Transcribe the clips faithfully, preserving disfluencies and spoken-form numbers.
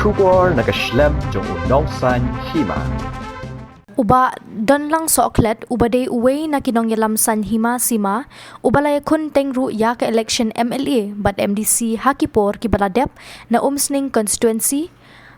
Khubor na ka shlem jong u nongsan hima. U Bah Donlang Sohkhlet, uba dei uwei na ki nongïalam san hima sima, uba la ïakhun teng ruh ïa ka election M L A bad M D C ha ki por kiba la dep na Umsning constituency,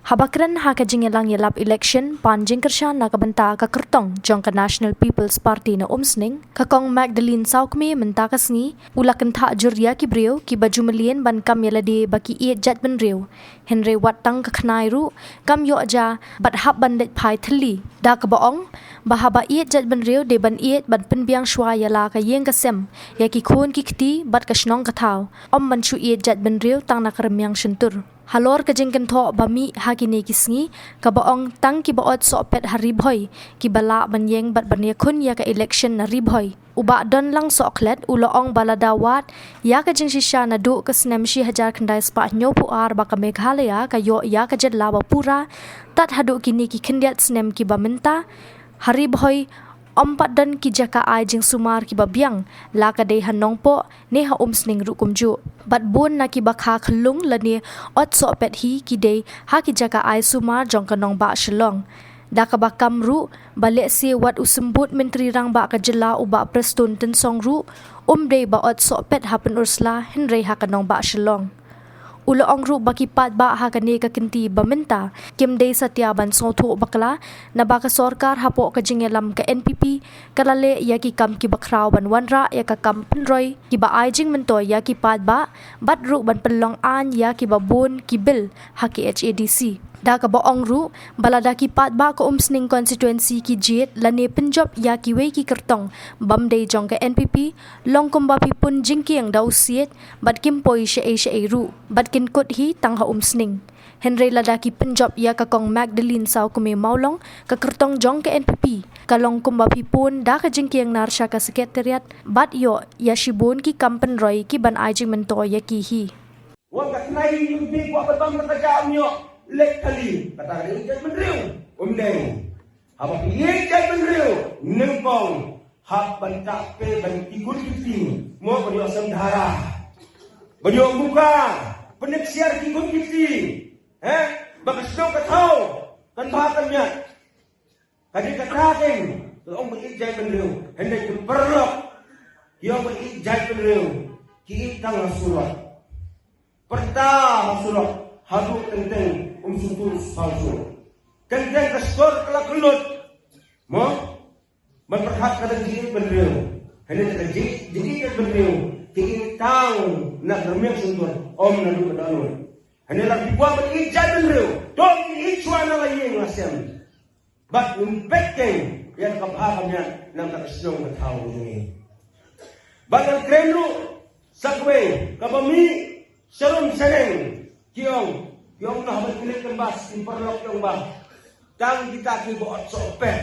haba kren ha ka jingïalang ïalap election pan jingkyrshan na ka bynta ka kyrtong jong ka National People's Party na Umsning, ka Kong Magdalene Sawkmie mynta ka sngi, u la kynthah jur ïa ki briew kiba ju mlien ban kam ïa lade ba ki ïeit jaitbynriew. Hynrei wat tang ka khnai ruh kam ïoh ja bad hap ban leit phai thylli. Da kaba ong ba haba ïeit jaitbynriew dei ban ïeit ban pynbiang shuwa ïa la ka ïing ka sem, ïa ki khun ki kti bad ka shnong ka thaw, ym ban shu ïeit jaitbynriew tang na ka rmiang shyntur. Halor ka jingkynthoh ba mih ha kine ki sngi, kaba ong tang kiba ot sohpet ha Ri Bhoi kiba lah ban ïeng bad ban ïakhun ïa ka election na Ri Bhoi. U Bah Donlang Sohkhlet u la ong ba lada wad ïa ka jingshisha naduh ka snem shi hajar khyndai spah hynñiewphew ar ba ka Meghalaya ka ïoh ïa ka jylla ba pura, tad haduh kine ki khyndiat snem kiba mynta, ha Ri Bhoi ym pat don ki jaka ai jingsumar kiba biang, la ka dei ha Nongpoh ne ha Umsning ruh kumjuh. Bad bun na kiba kha khyllung lane ot sohpet hi ki dei ha ki jaka ai sumar jong ka nongbah Shillong. Da kaba kam ruh ba lehse wat u symbud Myntri Rangbah ka jylla u Bah Prestone Tynsong ruh um dei ba ot sohpet ha Pynursla hynrei ha ka nongbah Shillong. U la ong ruh ba ki paidbah ha kane ka kynti ba mynta kim dei satia ban sngewthuh bakla, naba ka sorkar hapoh ka jingïalam ka N P P ka la leh ïa ki kam kiba khraw ban wanrah ïa ka kam pynroi kiba ai jingmyntoi ïa ki paidbah, bad ruh ban pynlong aiñ ïa kiba bun ki bill ha K H A D C. Da kaba ong ruh ba lada ki paidbah ka Umsning constituency ki jied lane pynjop ïa kiwei ki kyrtong bym dei jong ka N P P, long kumba phi pun jingkieng da u siej bad kim poi shaei shaei ruh, bad kin kut hi tang ha Umsning. Hynrei lada ki pynjop ïa ka Kong Magdalene Sawkmie Mawlong, ka kyrtong jong ka N P P ka long kumba phi pun da ka jingkieng nar sha ka Secretariat bad ïoh ïa shibun ki kam pynroi ki ban ai jingmyntoi ïa ki hi. Wan ka tnai ïa u bi kwah ban bam ka ja ym ïoh leit kali. Kata ka dei jaitbynriew. Um dei. Haba phi ïeit jaitbynriew nyngkong hap ban tah te ban ki khun ki kti. Mo ban ïoh sem dhara. Ban ïoh muka. Pynïap siar ki khun ki kti. He? Ba ka shnong ka thaw kan bha kan miat. Ka dei kata keiñ, ka ong ba ïeit jaitbynriew, hynrei ki paralok, ki ong ba ïeit jaitbynriew, ki ïeit tang ha surok. Pyrta ha surok, haduh teng teng, um sngewthuh shuh shuh. Teng teng ka shnong ka la kyllut. Mo? Ban pyrkhat ka dei jingïeit bynriew. Hynrei ka jingïeit, jingïeit bynriew, ki ïeit tang na ka rmiang shyntur, ym naduh ka dohnud. Hynrei lada phi kwah ban ïeit jaitbynriew, to ïeit shuwa na la ïing la sem. Bad ngin peit keiñ ïa ka bha ka miat na ka shnong ka thaw jong ngi. Bad ngan kren ruh sa kawei kaba mih sharum shaneng, ki ong, ki ong noh ban kylli kan bas ki paralok ki ong ba tang kita kiba ot sohpet.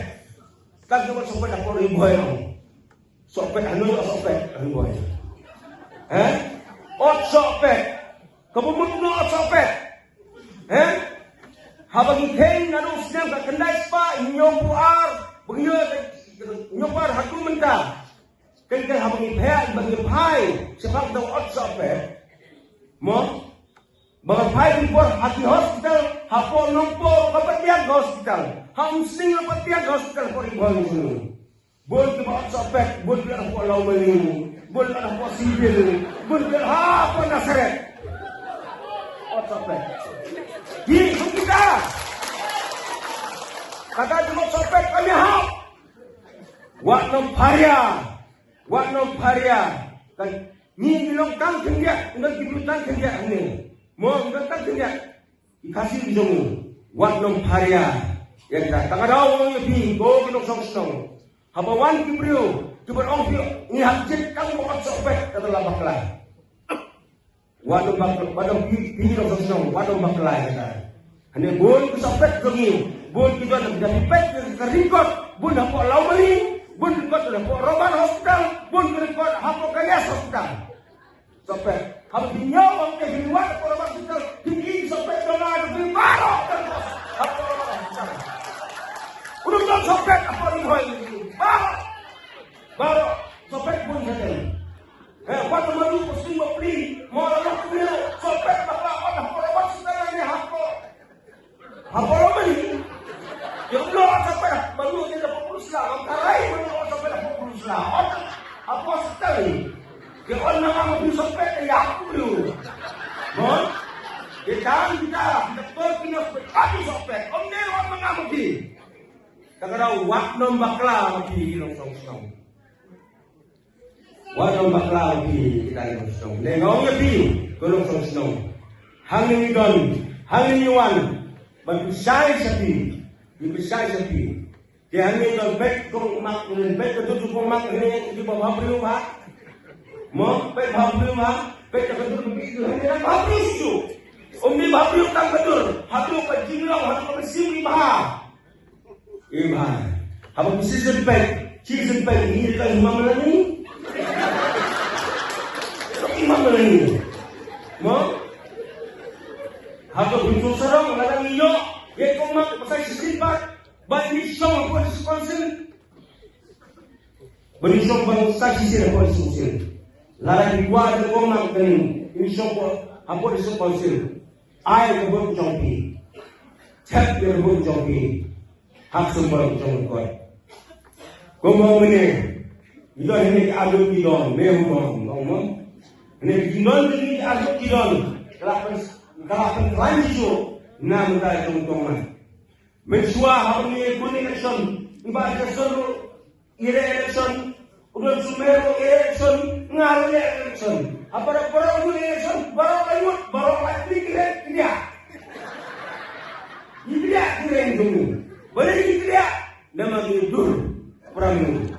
Tang kiba ot sohpet hapoh Ri Bhoi ong. Sohpet, hano ïoh sohpet, hano ïoh. He? Ot sohpet. Kaba mut no ot sohpet. He? Haba ngi kheiñ naduh u snem ka khyndai spah hynñiewphew ar, ba ngi ïoh hynñiewphew ar haduh mynta. Keiñ keiñ haba ngi phai, ba ngi phai shaphang da ot sohpet. Mo? Ba ngi phai ngi por ha ki hospital, hapoh Nongpoh ka patiang ka hospital. Ha Umsning ka patiang ka hospital, hapoh Ri Bhoi. Bun kiba ot sohpet, bun kiba ot hapoh Lawmali, bun kiba ot hapoh Civil, bun kiba ot hapoh Nasareth. Ot sohpet. Ki, ki kita. Kata jingmut sohpet kami hap. Wat nang pharia. Wat nang pharia. Kan ngi ngi long tang khyndiat, ngi ngi long tang khyndiat hangne. Mo ngi long tang khyndiat. Ki Khasi ki jong u, wat nang pharia ïa kita. Tang ka daw ïa phi, ko ki nongshong shnong. Haba wan ki briew kiba ong phi, ngi hap jied tang ba ot sohpet, kata la bakla. Wat nang bakla, wat nang phi, phi nongshong shnong, wat nang bakla ïa kita. Hangne bun ki sohpet jong ngi, bun ki don, da phi peit ka record, bun hapoh Lawmali, bun record hapoh Roman Hospital, bun record hapoh Kalias Hospital. Sohpet. Haba phi ñiew, haba phi wad hapoh Roman Hospital, phi ïohi sohpet jong nga, phi baroh. Hapoh Roman Hospital. U dang don sohpet hapoh Ri Bhoi. Baroh. Baroh. Sohpet bun shatei. Eh, wat ma lu posting ma pli. Mo la lu pli. Sohpet bakla, wat hapoh Roman Hospital ne hapoh Kita, kita, kita betul kena berkati sopek. Om ne wan manga mati. Kata kata wat nom bakla mati ilong song song. Wat long bakla ïa phi kita ki nongshong. Ne nga ong ïa phi ko nongshong shnong. Hangne ngi don, hangne ngi wan ban pynshai sha phi. Ngi pynshai sha phi. Te hangne ngi don peit kong mak, peit ka dur kong mak hangne ngi ba bha briew bha. Mo peit bha briew bha, peit ka dur ba phi hangne bha briew shu. Um ni bha briew tang ka dur, ha dur ka jinglong, ha dur ka mynsiem ngi bha. Iman. Haba phi shisien peit, shisien peit, ngi ka imam lani. Imam lani. Mo? Haba phi tu sarong, lada ngi yo, ye kong mak, pasal shisien pat, ba ngi shong, apa shisien. Ba ngi shong, ba ngi sa shisien, apa shisien. Lada ngi kwa, de kong mak, kani, ngi shong, apa shisien. Ai ka bun jong phi. Thep ïa ka bun jong phi. Hap sumar jong ka kot. Kumba mynne. Ngi don hynne ki arngut ki don, me hu don, don mo. Hynne ki don hynne ki arngut ki don. Ka la pyn, ka la pynkhlaiñ shuh. Na mynta jong tong na. Mynshuwa haba ngi bun election. Ngi ba election ruh. Ïa election, u don sumar u election, nga ruh election. Ha baroh baroh u election, baroh la ïoh, baroh la klik klik klik. Ïa klik klik dulu. Balei klik klik? Namar ngi dur. Pram ngi.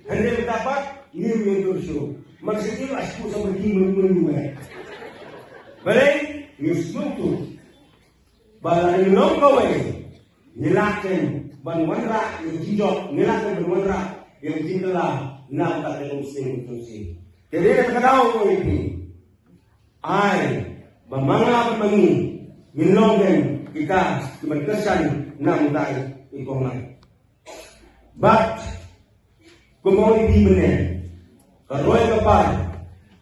Hynrei mynta pat ngi ïa dur shuh. Maksud ngi la shu samrkhie mynta mynta. Balei ngi sngewthuh. Ba la ngi long kawei, ngi lah ken ban wanrah ïa ka jingjop, ngi lah ken ban wanrah ïa ka jingkylla na ka bynta ka umsning ka umsning. Te dei na kata ka daw ong ïa phi. Ai ba ma nga bad ma ngi ngin long ken kita kiban kyrshan na ka bynta i kong lad. Bad kumba ong ïa phi mynne, ka roi ka par,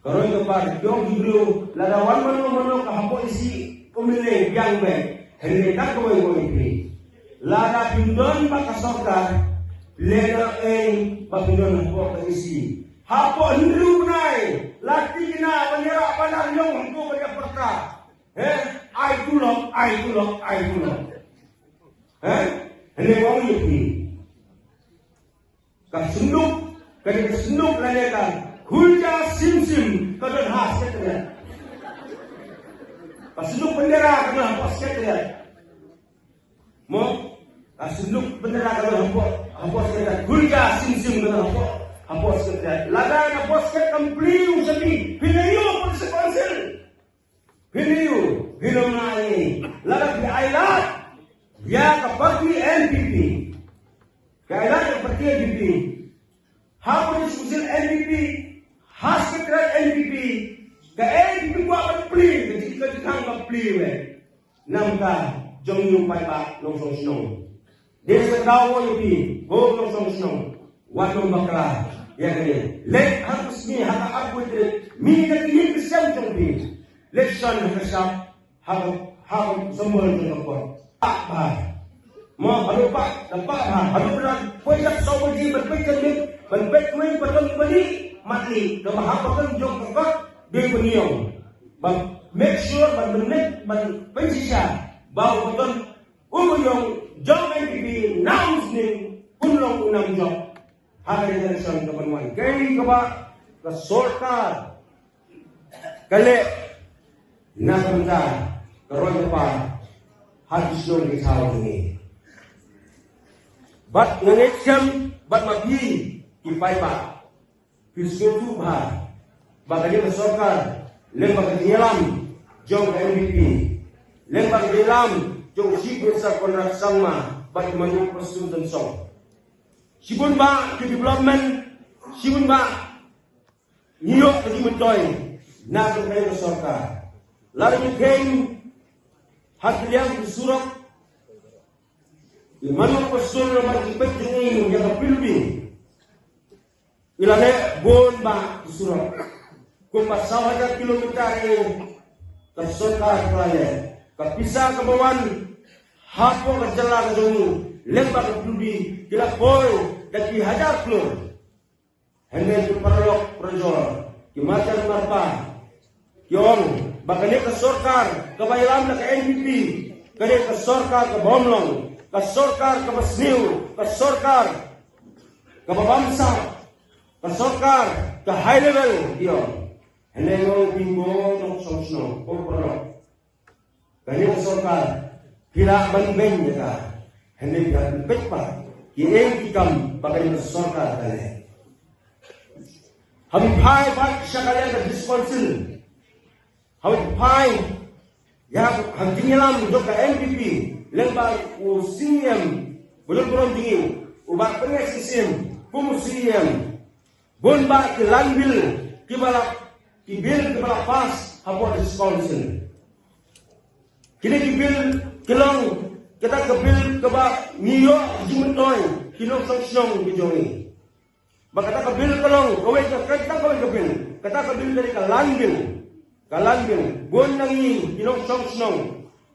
ka roi ka par, ki ong ki briew, lada wan mano mano ka hapoh isi, um lei biang beit. Hynrei kata kaba ong ïa phi, lada phi don bad ka sorkar, lada ei ba phi don hapoh ka isi, hapoh hynriew bnai la thikna ban ïarap ban ïarap ïong hapoh ka ïa pyrta. He, ai tulop, ai tulop, ai tulop. He, hynrei ong ïa phi. Ka synduk, ka dei ka synduk lane ka khulja sim sim ka don ha Secretariat. Ka synduk bendera ka don ha Secretariat. Mo, ka synduk bendera ka don ha Secretariat. Khulja sim sim ka don ha Secretariat. Lada na Secretariat kam plie u shabi, pynlait ïa u pynse council. Pynlait ïa u, pynlong na ai. Lada phi ai lad ïa ka party N P P. Ka ai lad ïa ka party N P P. Ha party social N P P. Ha Secretariat N P P. Ka N P P kwah ban plie, ka jingkang ka plie wei. Namar ka jong u paidbah nongshong shnong. Dei sa ka daw ïa phi, ko nongshong shnong. Wat nym bakla ïa kane. Leit ha ka sngi ha ka arphew tarik, mih na ka ïing ka sem jong phi. Leit shon ha ka shap, ha ka, ha ka symbol jong ka kot. Pah bha. Mo, haduh pah, da pah bha. Haduh ban poi ïa ka saw baje, ban peit ka miet, ban peit wei, ban peit wei, mat ni, da ba ha ka jong ka kot, dei ban ïong. Ban make sure, ban pynleit, ban pynshisha ba u don u ïong jong N P P na u sning un long u nam jong. Ha ka election ka ban wan. Kaei kaba ka sorkar ka leh na ka bynta ka roi ka par ha ki shnong ki thaw jong ngi. Bad nga ngeit skhem bad ma phi ki paidbah. Phi sngewthuh bha ba ka dei ka sorkar lem bad ka jingïalam jong ka N P P, lem bad ka jingïalam jong u Chief Minister Conrad Sangma bad ki manbun Prestone Tynsong. Shibun bah ki development, shibun bah ngi ïoh ka jingmyntoi na ka dei ka sorkar. Lada ngi kheiñ ha ki liang ki surok, ki manbun Prestone bad ki peit jong ngi ïa ka P W D. I la leh bun bah ki surok. Kumba saw hajar kilometer ïa ka sorkar ka la leh. Ka pisa kaba wan hapoh ka jylla ka jong u, lem bad ka P W D, ki la poi da ki hajar klur. Hynrei ki paralok parajor, ki marjan marpa, ki ong Ba kane ka sorkar kaba ïalam na ka N P P, kane ka sorkar ka bym long, ka sorkar kaba sniew, ka sorkar kaba bamsap, ka sorkar ka high level, ïa. Hynrei ngi ong ïa phi ko nongshong shnong, ko paralok, kane ka sorkar phi lah ban beiñ ïa ka. Hynrei phi lah ban beiñ pat kiei ki kam ba kane ka sorkar ka leh. Haba phi phai pat sha ka liang ka District Council, haba phi phai ïa ka jingïalam jong ka N P P lyngba u C E M ba dang burom jong ngi, u Bah Pynïaid Sing Syiem kum u C E M, bun bah ki line bill kiba la, ki bill kiba la pass hapoh District Council. Kine ki bill ki long kata ka bill kaba ngi ïoh jingmyntoi ki nongshong shnong ki jong ngi. Ba kata ka bill ka long kawei ka, kata kawei ka bill, kata ka bill ka dei ka land bill. Ka land bill, bun na ngi ki nongshong shnong,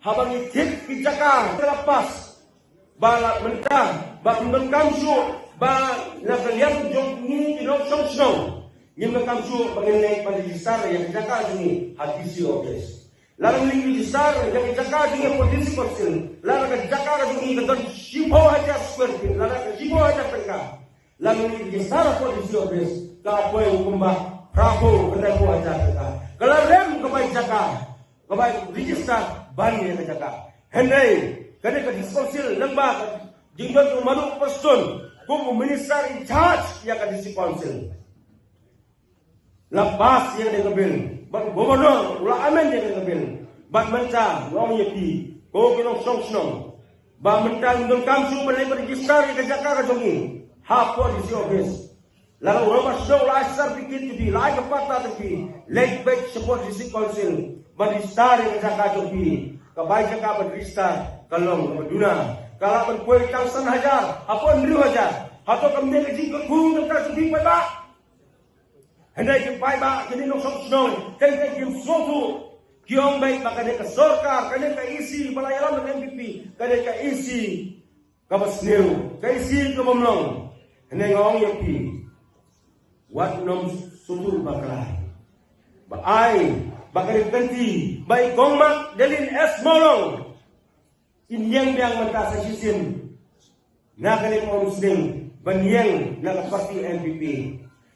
haba ngi thied ki jaka ka la pass, ba la mynta ba ym donkam shuh ba na ka liang jong ngi ki nongshong shnong, ngim donkam shuh ba ngin leit ban register ïa ki jaka jong ngi ha D C office. Lada ngi register ïa ki jaka jong ngi hapoh District Council, lada ka jaka ka jong ngi ka don shiphew hajar square feet, lada ka shiphew hajar tyngka, lada ngi register hapoh D C office, ka poi kumba phraphew, khyndai phew hajar tyngka. Ka la rem ka bai jaka, ka bai register ban ïa ka jaka. Hynrei kane ka District Council, lyngba ka jingdon u Maduh Prestone kum u Minister in charge ïa ka District Council, la pass ïa kane ka bill, bad u Governor u la amend ïa kane ka bill. Bad mynta nga ong ïa phi ko ki nongshong shnong, ba mynta ngim donkam shuh ban leit ban register ïa ka jaka ka jong ngi hapoh D C office. Lada u rangbah shnong u la ai certificate to phi, la ai ka patta to phi, leit beit shapoh District Council ban register ïa ka jaka jong phi. Ka bai jaka ban register ka long kaba duna, ka lah ban poi tang san hajar hapoh hynriew hajar. Hato kam dei ka jingkyrkhu na ka jong phi paidbah? Hynrei ki paidbah, kine nongshong shnong, teng teng kim sngewthuh. Ki ong beit ba kane ka sorkar, kane ka E C ba la ïalam na N P P, kane ka E C kaba sniew, ka E C kaba ym long. Hynrei nga ong ïa phi, wat nym sngewthuh bakla. Ba ai ba kane ka kynti ba i Kong Magdalene S Mawlong in ïeng biang mynta sa shisien na kane ka umsning ban ïeng na ka party N P P.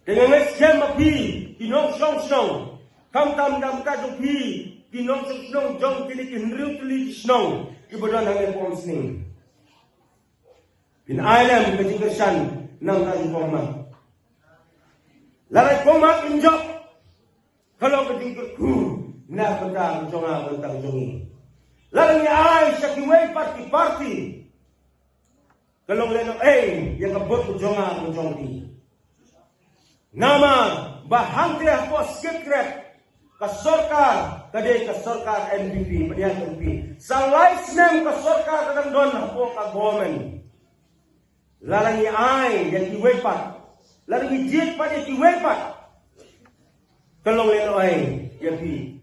Te nga ngeit skhem ba phi ki nongshong shnong, khamtam na ka bynta jong phi ki nongshong shnong jong kine ki hynriew tylli ki shnong kiba don ha kane ka umsning, phin ai lem ka jingkyrshan na ka bynta jong Kong Mag. Lada i Kong Mag im jop, ka long ka jingkyrkhu na ka bynta jong nga, na ka bynta jong ngi. Lada ngi ai sha kiwei pat ki party, ka long lehnohei ïa ka vote ka jong nga, ka jong phi. Namar ba hangtei hapoh Schiatkirat ka sorkar ka dei ka sorkar N P P, ba dei N P P. Sa lai snem ka sorkar ka dang don hapoh ka government. Lada ngi ai ïa kiwei pat, lada ngi jied pat ïa kiwei pat, ka long lehnohei ïa phi.